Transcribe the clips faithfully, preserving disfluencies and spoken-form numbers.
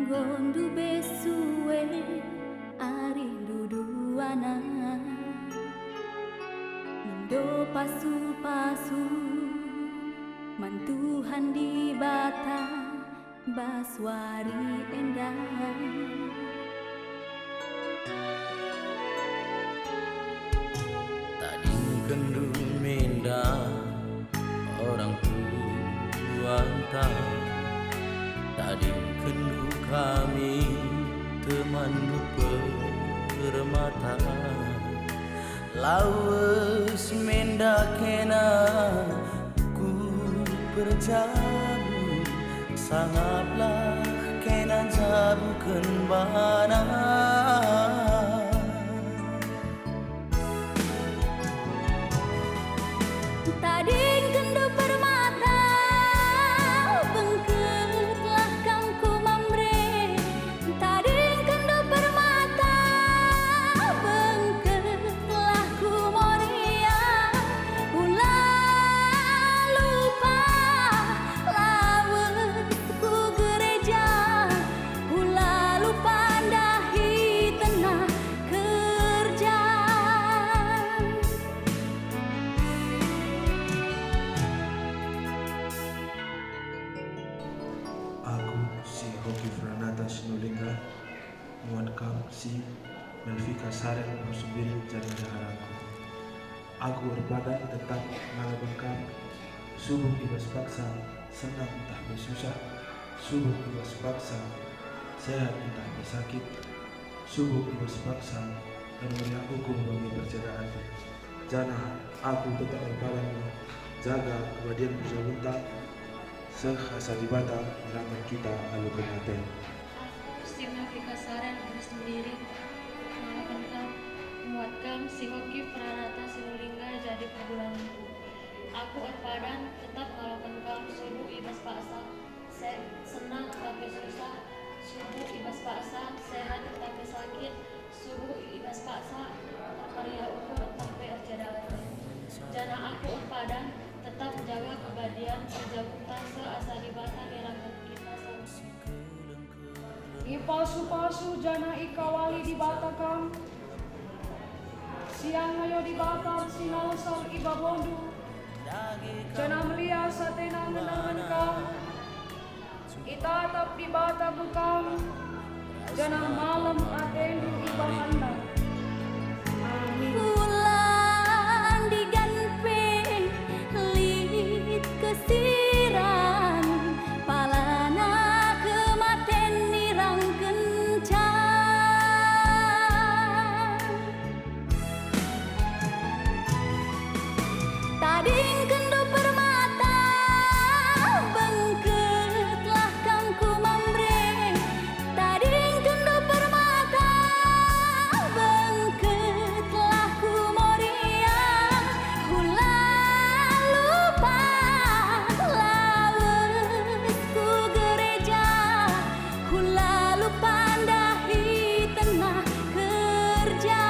Gondu besue arindu duana, mindo pasu-pasu man Tuhan Dibata bas wari enda. Tadingkenndu menda orang tuanta, tadingkenndu kami temanndu permata. Lawes menda kena ku perjabu, sangaplah kena jabuken bana. Tadingkenndu permata, bengketlah kam ku Mamre. Tadingkenndu permata, bengketlah ku Moria. Ula lupa lawes ku gereja, ula lupa ndahi tenah kerja. Aku si Hoki Pranata Sinulingga, muat kam si Melvika Saren Rusumbil jadi ndeharaku. Aku erpadan tetap ngaloken kam, subuk i bas paksa, senang ntah pe susah, subuk i bas paksa, sehat ntah pe sakit, subuk i bas paksa, ermeriah ukur bagi percidaan. Janah aku tetap erpadan jaga kebadian perjabunta, seh asa Dibata ngerangken kita alu kematen. Aku si Melvika Saren Agus sendiri, ngaloken kam, muat kam si Hoki Pranata Sinulingga jadi perbulangenku. Aku erpadan tetap ngaloken kam, subuk i bas paksa, se-, senang tapi susah, subuk i bas paksa, sehat tapi sakit, subuk i bas paksa, ermeriah ukur tapi ercidaan. Janah aku erpadan tetap jaga kebadian perjabunta seh asa Dibata ngerangken kita saling. Ipasu-pasu janah ikawali Dibata kam. Siang ayo Dibata si nalsar i babondu, janah meriah atena ngenangen kam. Itatap Dibata me kam, janah malem atendu ibahanNa. Amin. Ula ndigan pe lit kesiran, palana kematen nirangkenca. Tadingkenndu permata, bengketlah kam ku Mamre. Tadingkenndu permata, bengketlah ku Moria. Ula lupa lawes ku gereja, ula lupa ndahi tenah kerja.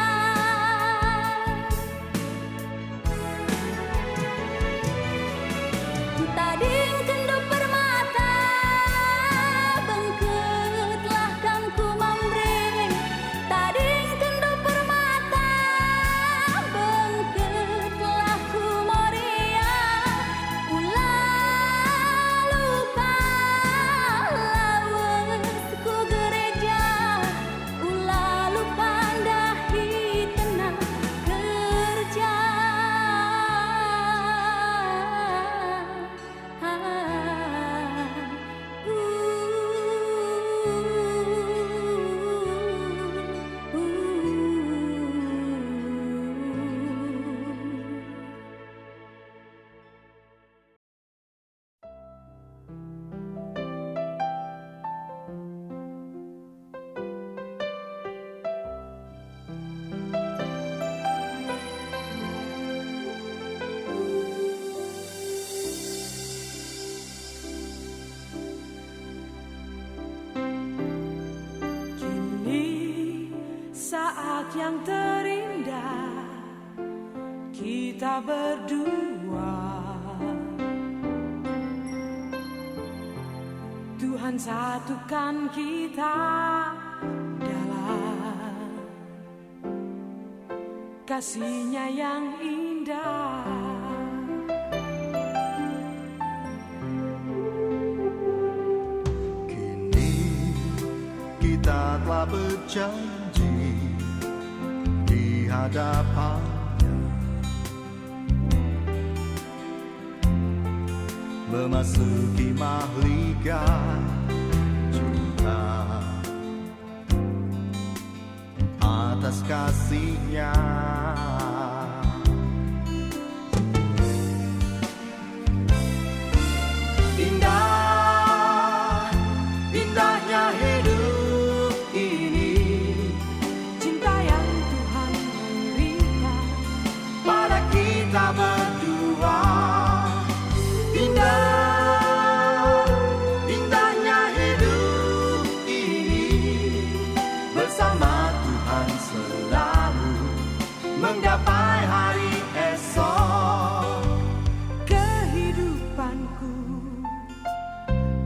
Tadingkenndu permata, bengketlah kam ku Mamre. Tadingkenndu permata, bengketlah ku Moria. Ula lupa lawes ku gereja, ula lupa ndahi tenah kerja. Kini saat yang terindah kita berdua. Tuhan Satukan kita dalam kasih-Nya yang indah. Kini kita telah berjanji di hadapan-Nya, memasuki mahligai cinta atas kasih-Nya. Indah, indahnya hidup ini, cinta yang Tuhan berikan pada kita berdua. Indah, indahnya hidup ini, bersama Tuhan selalu menggapai hari esok. Kehidupanku,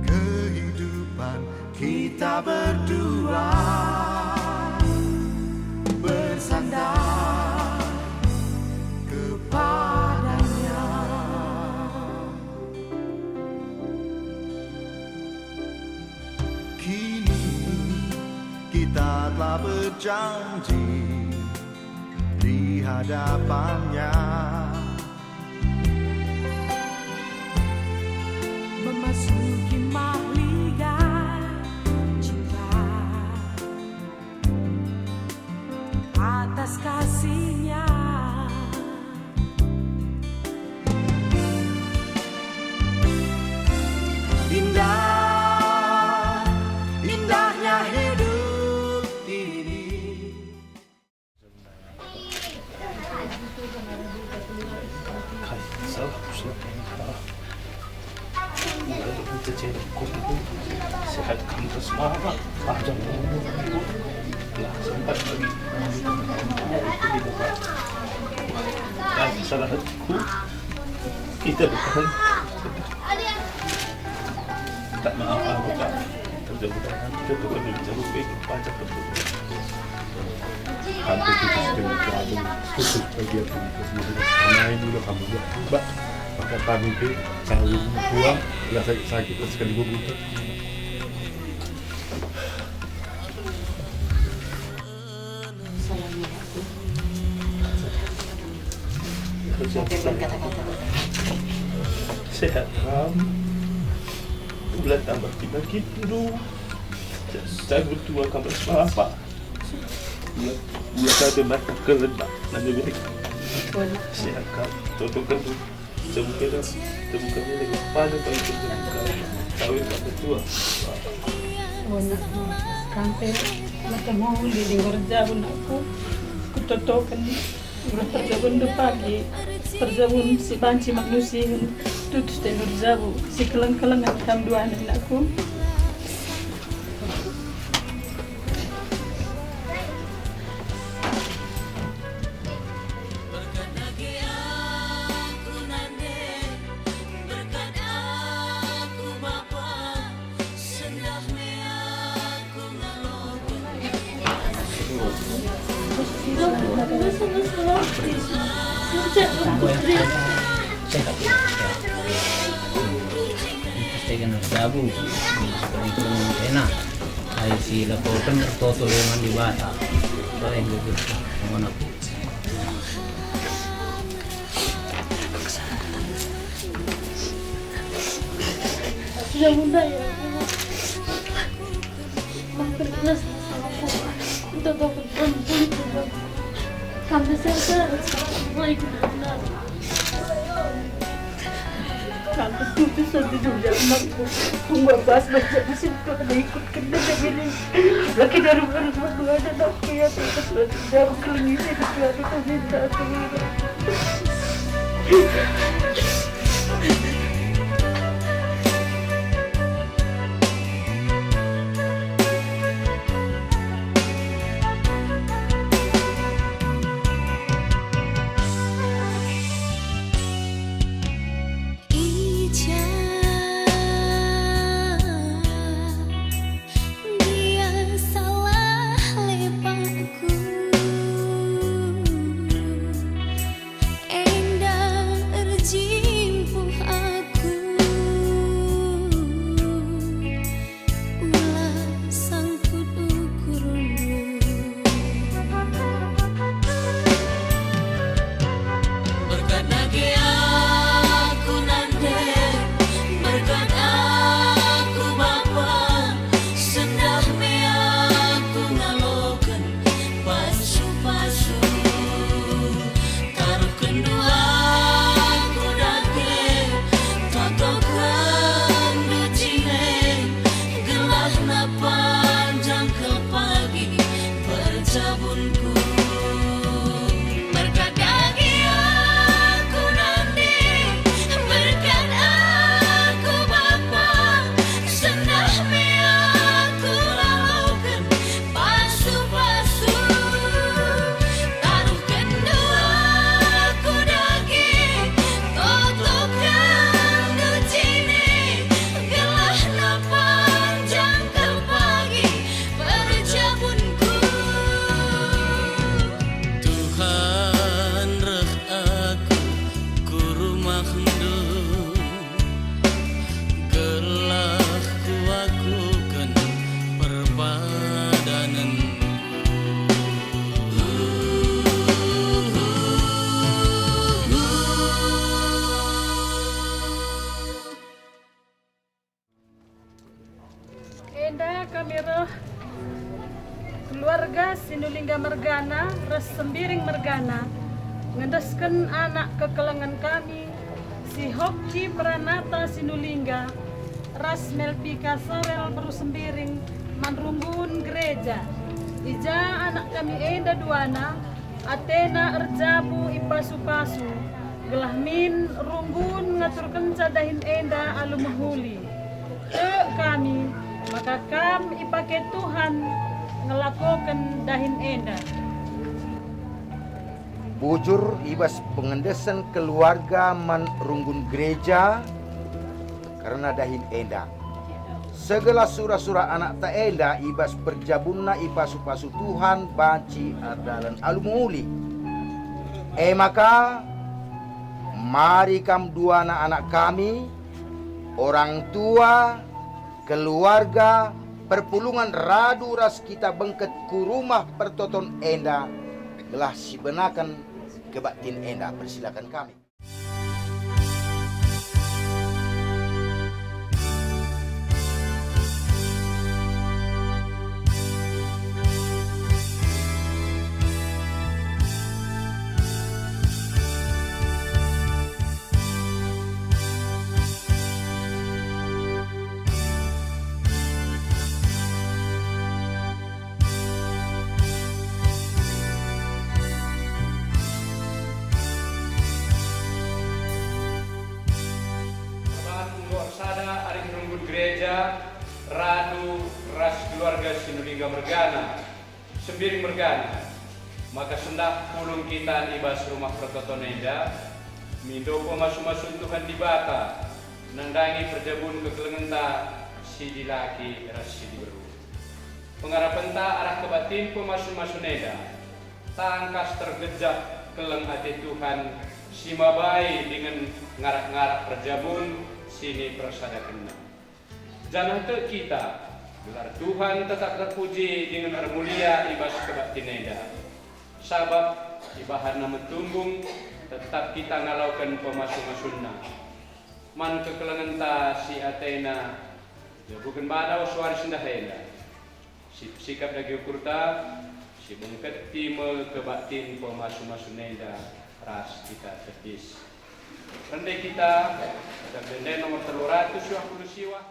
kehidupan kita berdua bersandar kepada-Nya. Kini kita telah berjanji di hadapan-Nya, memasuki mahligai cinta atas kasih-Nya. Indah, indahnya hidup ini. Sehat kam terus, Mama. Panjang umur. Lah, sempat lagi. Itu dibuka. Kan salah satu. Kita bukan. Tak maaf, aku tak terjadi. Kita bukan menjadi baik, baca betul. Hampir putus dengan suami, khusus bagi aku, karena ini udah kamu lihat, Mbak. Maka kami ke kawin puang, ya sakit-sakit sekali begitu. Sehat kam. Bulan tambah kita gitu. Saya tua kam, Bapak. Iya, iya, saya dengar keren, Pak. Nanti balik. Sehat kam. Tutup kan tuh. Terbuka dah. Terbuka ni lagi. Pada pagi terbuka. Kawin tak betul. Anak sampai macam mau di dengar jauh aku. Kutotokan. Terjabun pagi. Terjabun si banci manusia. Tutus tendur jabu. Si keleng-kelengan kam dua anakku. Sehat, ya. Terus tekan jabu, enak. Ai si lakoken ertoto dengan Dibata. Baik, bagus. Mana? Sudah muda ya. Makin jelas aku. Untuk aku perempuan. Kami serta. Baik benar. Kami tujuh satu juga anakku. Tunggu pas baca mesin kau ada ikut kena jabilin. Laki dari baru berdua ada anakku ya, terus berdua kelingi saya berdua ada minta aku. I ja Sinulingga mergana ras Sembiring mergana ngendesken anak kekelengen kami, si Hokki Pranata Sinulingga ras Melpika Sorel Beru Sembiring, man runggun gereja. I ja anak kami enda duana, atena erjabu ipasu-pasu, gelah min runggun ngaturkenca dahin enda alu mehuli. Tek kami maka kam ipake Tuhan ngelakoken dahin enda. Bujur i bas pengendesen keluarga man runggun gereja kerna dahin enda. Segelah sura-sura anakta enda i bas perjabunna ipasu-pasu Tuhan banci erdalan alu mehuli. E maka, mari kam duana anak kami, orang tua, keluarga, perpulungen radu ras kita bengket ku rumah pertoton enda, gelah sibenaken kebaktin enda. Persilaken kami. Perbahan enggo ersada arih runggun gereja, radu ras keluarga Sinulingga mergana, Sembiring mergana, maka sendah pulung kita i bas rumah pertoton enda, mindo pemasu-masun Tuhan Dibata, nandangi perjabun kekelengenta si dilaki ras si diberu. Pengarapenta arah kebaktin pemasu-masun enda, tangkas tergejap keleng ate Tuhan si mabai dingen ngarak-ngarak perjabun si nipersadakenNa. Janah tek kita, gelar Tuhan tetap terpuji dingen ermulia i bas kebaktin enda. Sabap ibahanNa metumbung, tetap kita ngaloken pemasu-masunNa. Man kekelengenta si atena, ijabuken bana wari sendah enda. Sip-sikap dage ukurta, sibengketi me kebaktin pemasu-masun enda ras kita tedis. Rende kita, pada ende nomor telu ratus dua puluh siwah.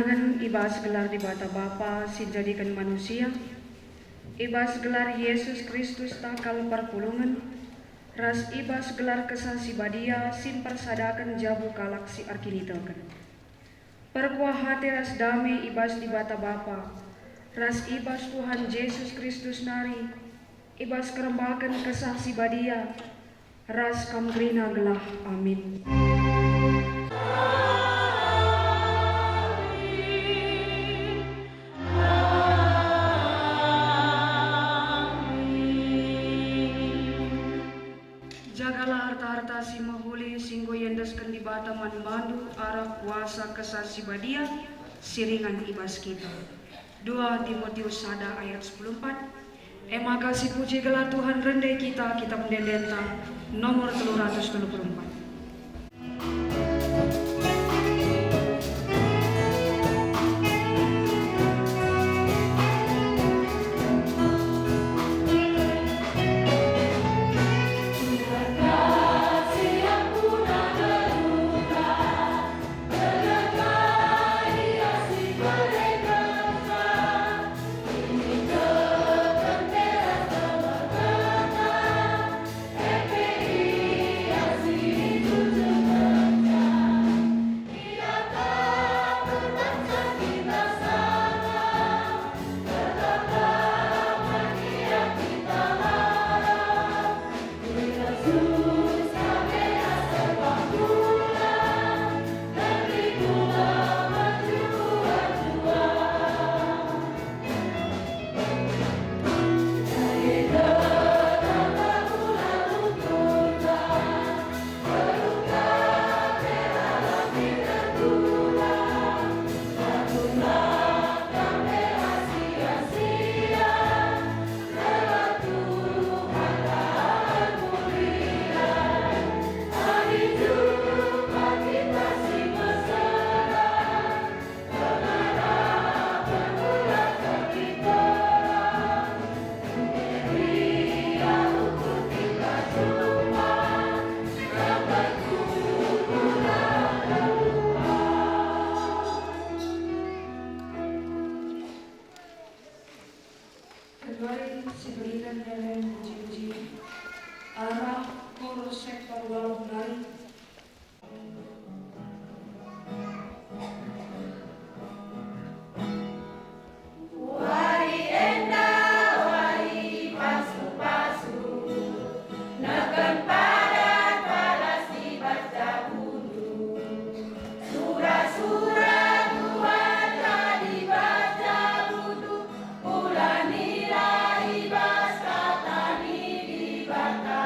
Persidangen i bas gelar Dibata Bapa si njadiken manusia, i bas gelar Yesus Kristus takal perpulungen, ras i bas gelar Kesah Si Badia si mpersadaken jabu kalak si erkiniteken. Perkuah ate ras dame i bas Dibata Bapa, ras i bas Tuhan Jesus Kristus nari, i bas kerembaken Kesah Si Badia, ras kam kerina gelah. Amin. Jagalah arta-arta si mehuli si enggo iendesken Dibata man bandu arah kuasa Kesah Si Badia si ringan i bas kita. Dua Timotius sada ayat sepuluh empat. E maka sipuji gelar Tuhan rende kita, kitab ende-endenta nomor telu ratus telu puluh empat. Genduari si berikan nyanyian puji-puji arah kor sektor waluh nari. Wari enda wari pasu-pasu, neken padan palas dibaca bundu. Sura-sura Tuhan jadi baca bundu, ulanilah i bas kata ni Dibata.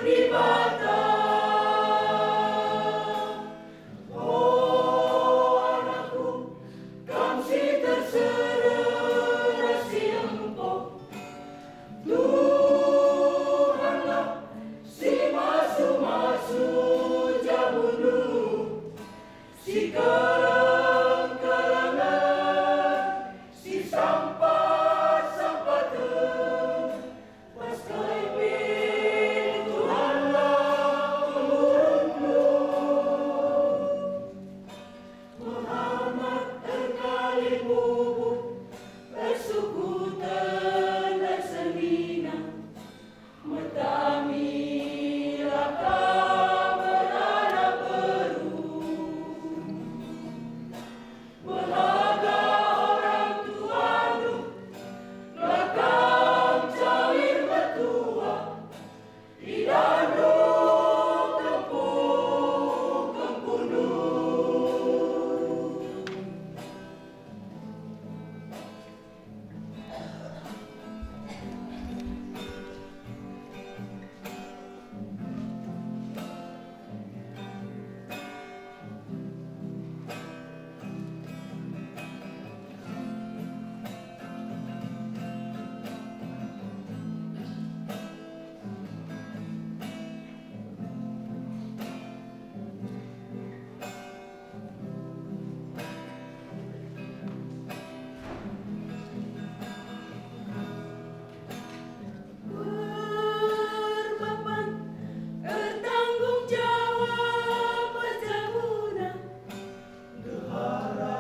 Dibata. O anakku, kam si tersereh ras si empo, Tuhanlah si masu-masu jabundu, si keleng-kelengen, si sampat-sampaten, pas kai pe Tuhanlah pengurunmu. Muhammad erkalih mubuh, ersukuten ersenina, metamilah kam beranak beru. Mehaga orang tuandu, la kam cawir metua, idandu kempu-kempundu. Perbapan ertanggung jawab pejabuna. Ndehara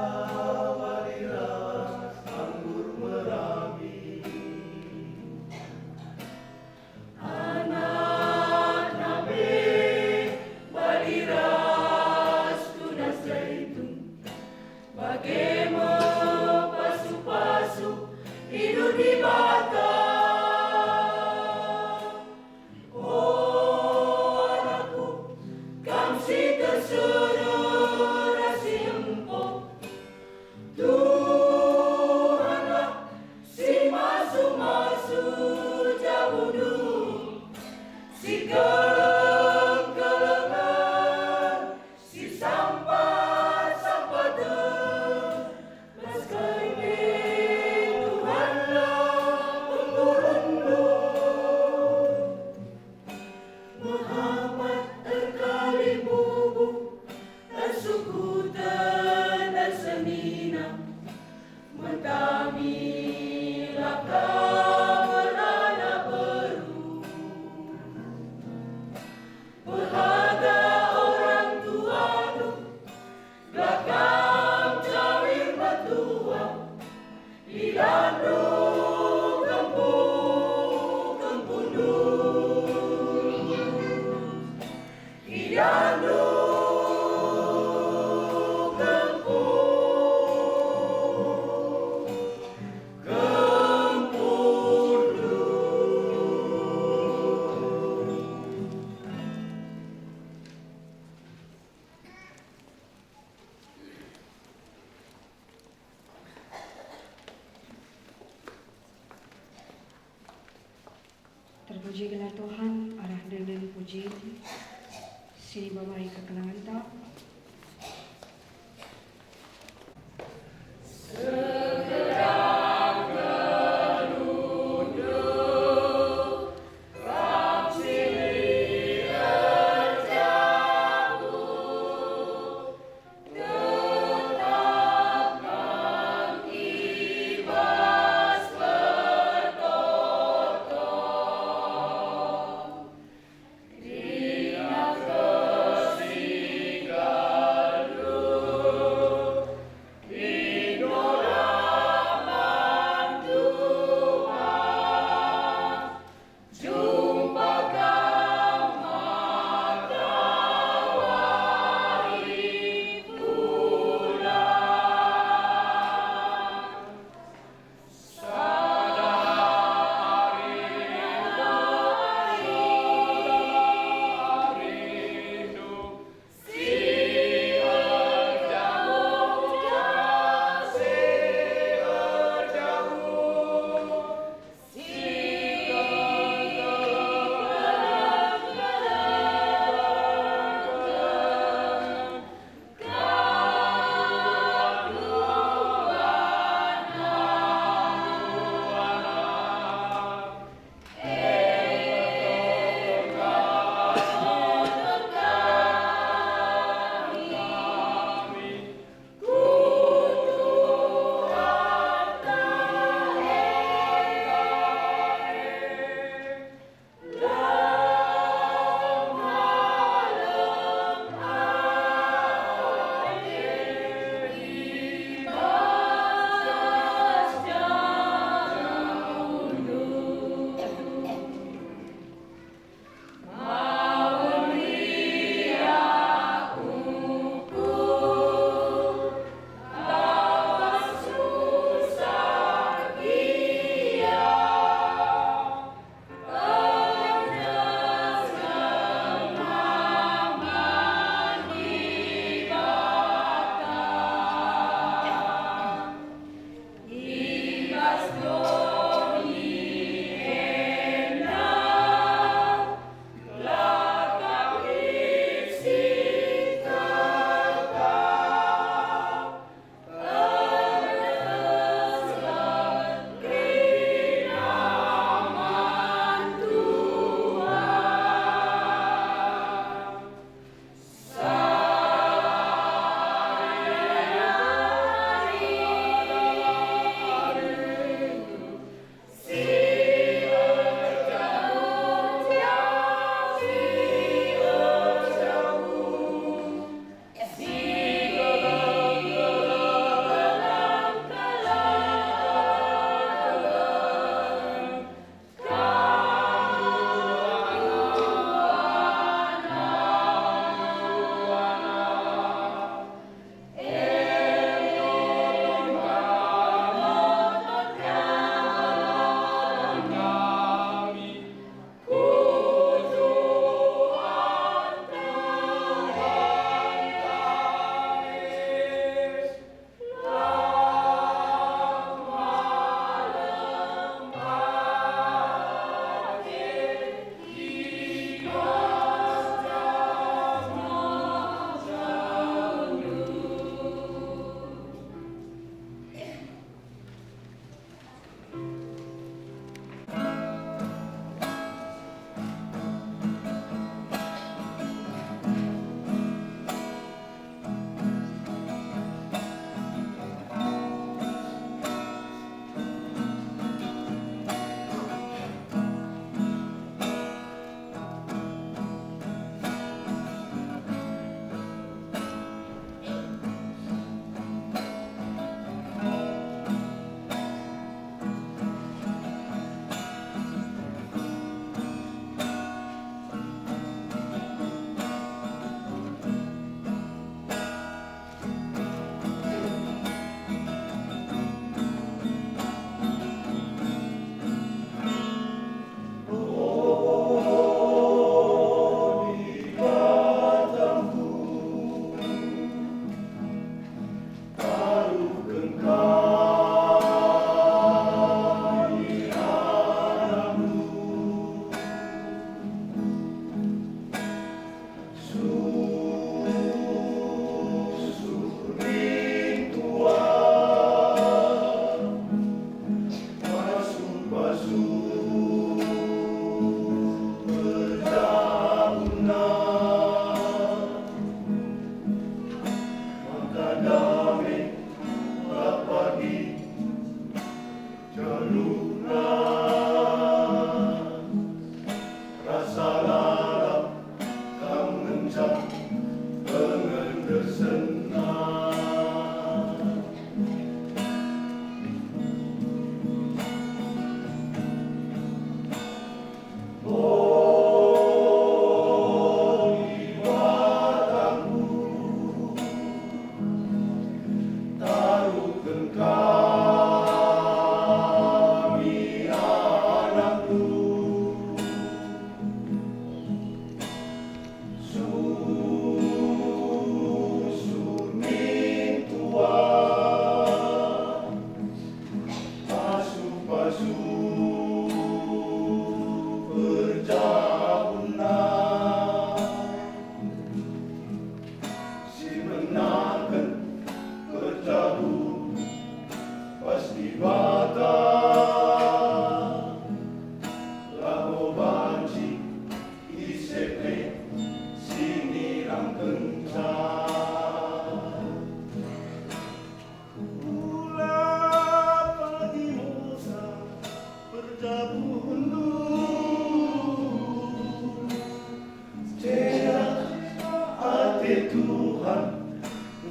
bali ras anggur merami. Anakna pe bali ras tunas jaitun, bage me pasu-pasu inur Dibata. O anakku, kam si tersereh ras si empo, Tuhanlah si masu-masu jabundu, si keleng-kelengen, si sampat-sampaten, pas kai pe Tuhanlah pengurundu. Muhammad erkalih mubuh, ersukuten ersenina, metamilah kam beranak beru. Mehaga orang tuandu, la kam cawir metua, idandu kempu-kempundu. Idandu kempu-kempundu. Terpuji gelar Tuhan, arah denen pujin si babai kekelengenta.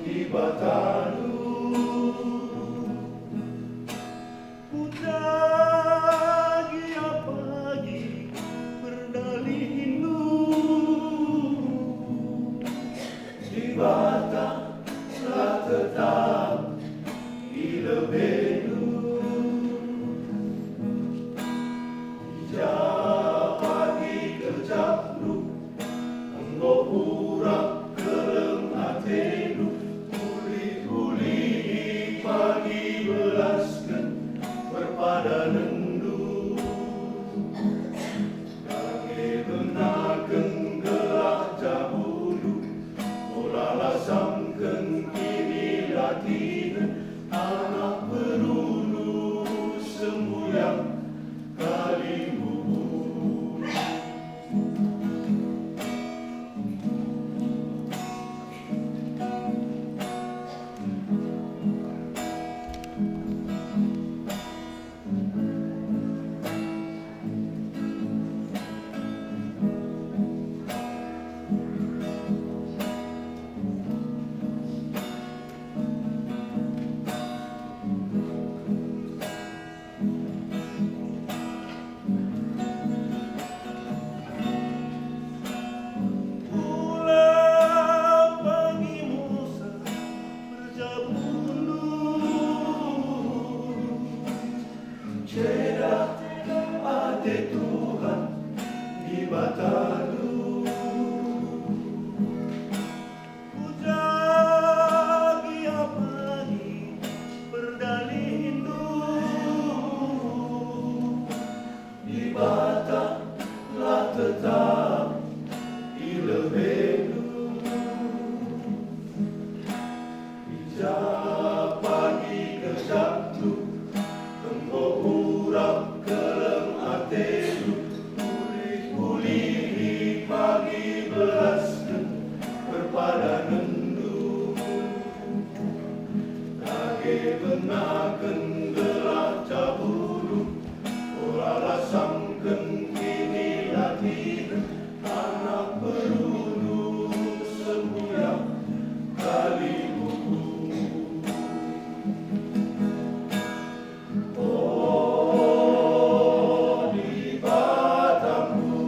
Dibatandu. Puja gia pagi perdalihndu. Dibata la tetap i lebendu. I ja pagi kejapndu, enggo pura keleng atendu, ulih-ulihi pagi belasken perpadanenndu. Dage benaken gelah jabundu, ola lasangken kinilatinen anak perundu semuyang kalimbubu. Ulang pagi Musa erjabundu. Ceda ate Tuhan Dibatandu. Puja gia pagi perdalihndu. Dibata la tetap i lebendu. I ja pagi kejapndu, enggo pura keleng atendu, ulih-ulihi pagi belasken perpadanenndu. Dage benaken gelah jabundu, ola lasangken kinilatinen anak perundu semuyang kalimbubu. O Dibatangku,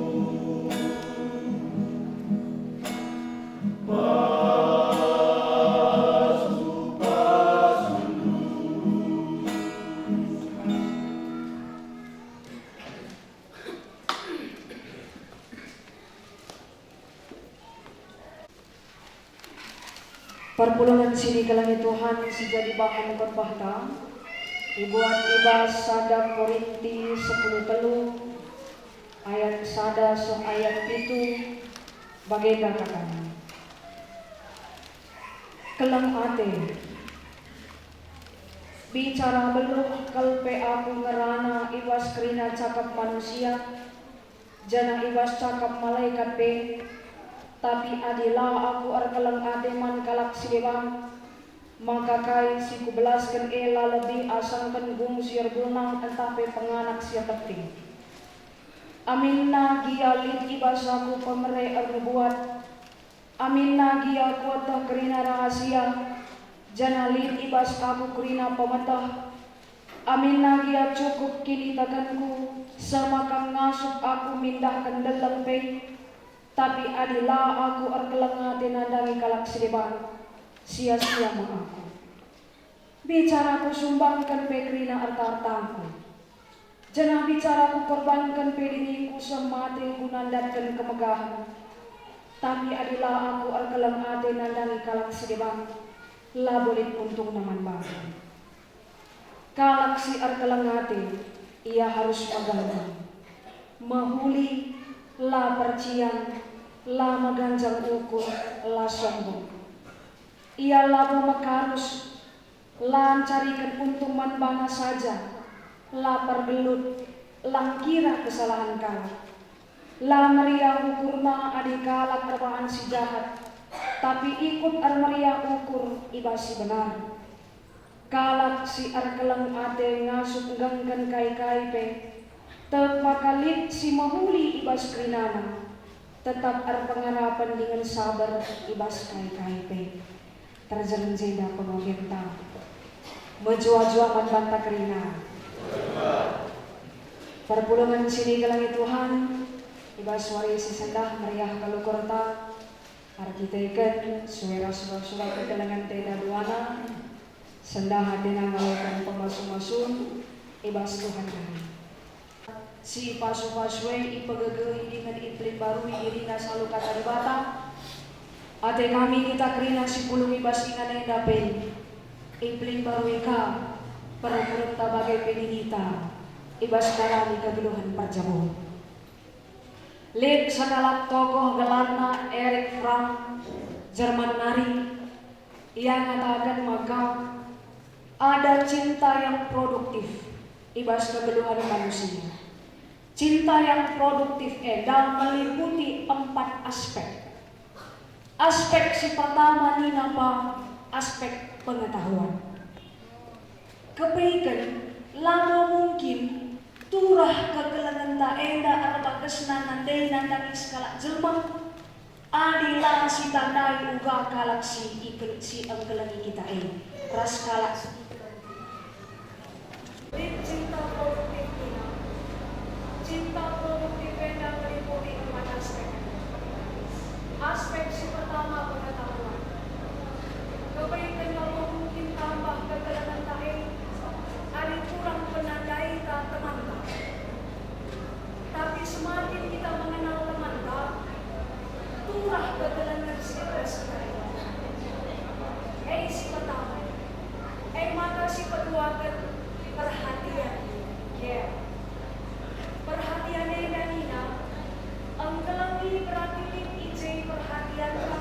pasu-pasundu. Perpulungen si ikelengi Tuhan si jadi bahan khotbahta ibuat i bas sada Korinti sepuluh telu ayat sada seh ayat pitu, bagenda katana, "Keleng ate. Bicara beluh kal pe aku ngerana i bas kerina cakap manusia, janah i bas cakap malekat pe, tapi adi la aku erkeleng ate man kalak si deban, maka kai si kubelasken e la lebih asangken gung si erbunang ntah pe penganak si ertepi. Aminna gia lit i bas aku pemere ernubuat, aminna gia kueteh kerina rahasia, janah lit i bas aku kerina pemeteh, aminna gia cukup kinitekenku, seh maka ngasup aku mindahken leleng pe, tapi adi la aku erkeleng ate nandangi kalak si deban, sia-sia me aku. Bicara kusumbangken pe kerina erta-ertangku, janah bicara kukorbanken pe diringku seh mate enggo nandatken kemegahen. Tapi adi la aku erkeleng ate nandangi kalak si deban, labo lit untungna man bangku. Kalak si erkeleng ate, ia arus meganjang, mehuli, la percian, la meganjang ukur, la sombong. Ia labo mekarus, la ncariken untung man bana saja, la pergelut, la ngkira kesalahen kalak. La meriah ukurna adi kalak erbahan si jahat, tapi ikut ermeriah ukur i bas si benar. Kalak si erkeleng ate ngasup nggengken kai-kai pe, tek maka lit si mehuli i bas kerinana. Tetap erpengarapen dingen saber i bas kai-kai pe. Terjeng jenda pengogenta. Mejuah-juah man banta kerina. Perpulungen si ikelengi Tuhan, i bas wari si sendah meriah kal ukurta, erkiteken sue ras sura-sura kekelengen enda duana, sendah atena ngaloken pemasu-masun i bas Tuhan nari. Si ipasu-pasu e ipegegehi dingen ipelimbarui dirina alu Kata Dibata. Ate kami kita kerina si pulung i bas ingan enda pe ipelimbarui ka perpulungenta bage pe ninita i bas ndalani kegeluhen perjabuhen. Lit sekalak tokoh gelarna Erich Fromm, Jerman nari. Ia ngataken maka ada cinta yang produktif i bas kegeluhen manusia. Cinta yang produktif enda meliputi empat aspek. Aspek si pertama nina pa aspek pengetahuan. Kepeken, labo mungkin turah kekelengenta enda erbagesna nandai nandangi sekalak jelma, adi la sitandai uga kalak si ikel-, si engkelengi kita e, ras kalak si ikel-. Lit cinta produktif nina. Cinta produktif enda meliputi empat aspek. Aspek si pertama pengetahuan. Kepeken labo mungkin tambah kekelengenta e, adi kurang penandaita temanta. Tapi semakin kita mengenal temanta, turah kekelengen si terus. E si pertama. E maka si peduaken perhatian. Care. Perhatian enda nina, engkelengi berarti lit i je perhatianta,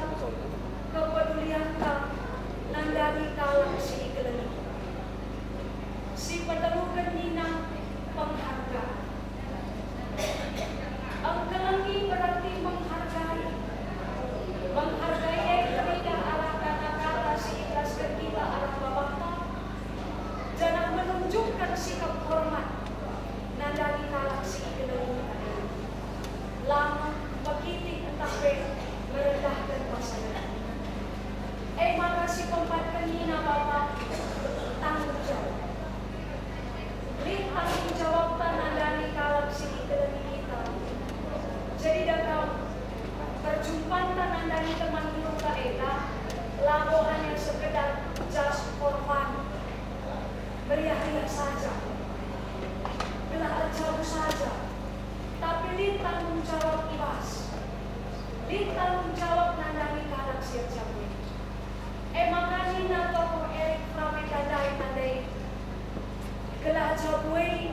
kepedulianta, nandangi kalak si ikelengi. Si peteluken nina penghargaan. Engkelengi berarti menghargai. Menghargai e teridah arah kata-kata si iberasken kita arah babanta, janah menunjukkan sikap hormat nandangi kalak si ikelengi kita e. Lama, mekitik ntah pe merendahken pasangan. E maka si peempatken nina bapa, tanggung jawab. Lit tanggung jawabta nandangi kalak si ikelengi kita. Jadi da kam, perjumpanta nandangi teman geluhta enda labo hanya sekedar just for fun, meriah-riah saja, gelah erjabu saja, tapi lit tanggung jawab i bas. Lit tanggung jawab nandangi kalak si erjabu e. E maka nina tokoh Erich Fromm enda ndai nandai, gelah jabu e